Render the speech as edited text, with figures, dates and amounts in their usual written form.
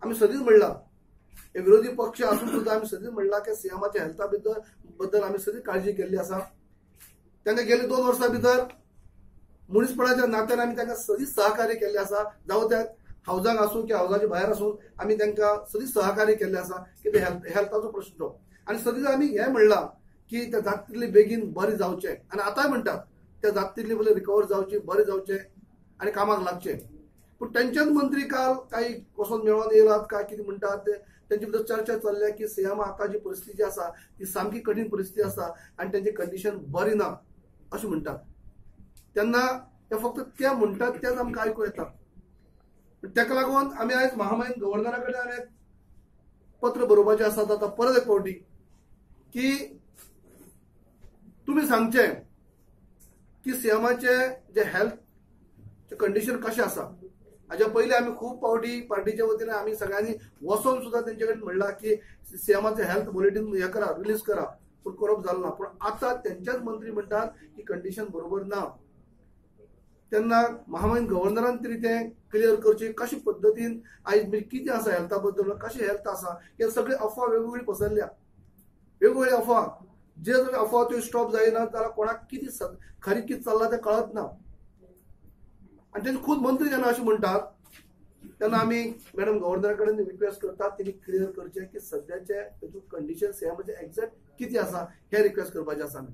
आमी सदींच म्हणलां, हे विरोधी पक्ष आसून सुद्दां आमी सदींच म्हणलां की सीएमाच्या हेल्था बद्दल आमी सदींच काळजी केल्ली आसा. तांकां गेले 2 वर्सां भितर मनीसपणाच्या नात्यान आमी तांकां सदींच सहकार्य केल्लें आसा. जावं त्या हावजांक आसूं की हावजाच्या भायर आसूं, आमी तांकां सदींच सहकार्य केल्लें आसा की ते हेल्थाचो प्रश्न तो. आनी सदींच आमी हें म्हणलां की त्या जाता तितले बेगीन बरें जावचें, आनी आतांय म्हणटात त्या जाता तितले पयलीं रिकवर जावचें, बरें जावचें आनी कामाक लागचें. पूण तेंच्याच मंत्री काल कांय वचोन मेळोन येयलात काय कितें म्हणटात ते तेंचे भितर चर्चा चल्ल्या की सीएम आतां जी परिस्थिती आसा ती सामकी कठीण परिस्थिती आसा आनी तेंची कंडिशन बरी ना अशें म्हणटात. तेन्ना ते फक्त ते म्हणटात तेच आमकां आयकूं येता. ताका लागून आमी आयज महामहीम गव्हर्नरा कडेन आमी पत्र बरोवपाचें आसा आतां परत एक फावटी की तुमी सांगचें की सीएमाचें जे हेल्थ कंडिशन कशें आसा. हाज्या पयलीं आमी खूब फावटी पार्टीच्या वतीन आमी सगळ्यांनी वचोन सुद्दां तेंचे कडेन म्हणलां की सीएमाचें हेल्थ बुलेटीन हें करा, रिलीज करा, पूण करप जालें ना. पूण आतां तेंच्याच मंत्री म्हणटात की कंडिशन बरोबर ना. तेन्ना महामहीम गव्हर्नरान तरी तें क्लियर करचें कशे पद्दतीन आयज म्हणजे कितें आसा हेल्था बद्दल, कशें हेल्थ आसा. हे सगळे अफवा वेगवेगळी पसरल्या, वेगवेगळी अफवा, जे जर अफवा त्यो स्टॉप जायना जाल्यार कोणाक कितें खरी कितें चल्लां तें कळत ना. आनी तेजे खूद मंत्री जेन्ना अशें म्हणटात तेन्ना आमी मॅडम गव्हर्नरा कडेन रिक्वेस्ट करतात तेणी क्लियर करचें की सद्याचें तातूंत कंडिशन सीएमाचें एग्जॅक्ट कितें आसा हें रिक्वेस्ट करपाचें आसा आमी.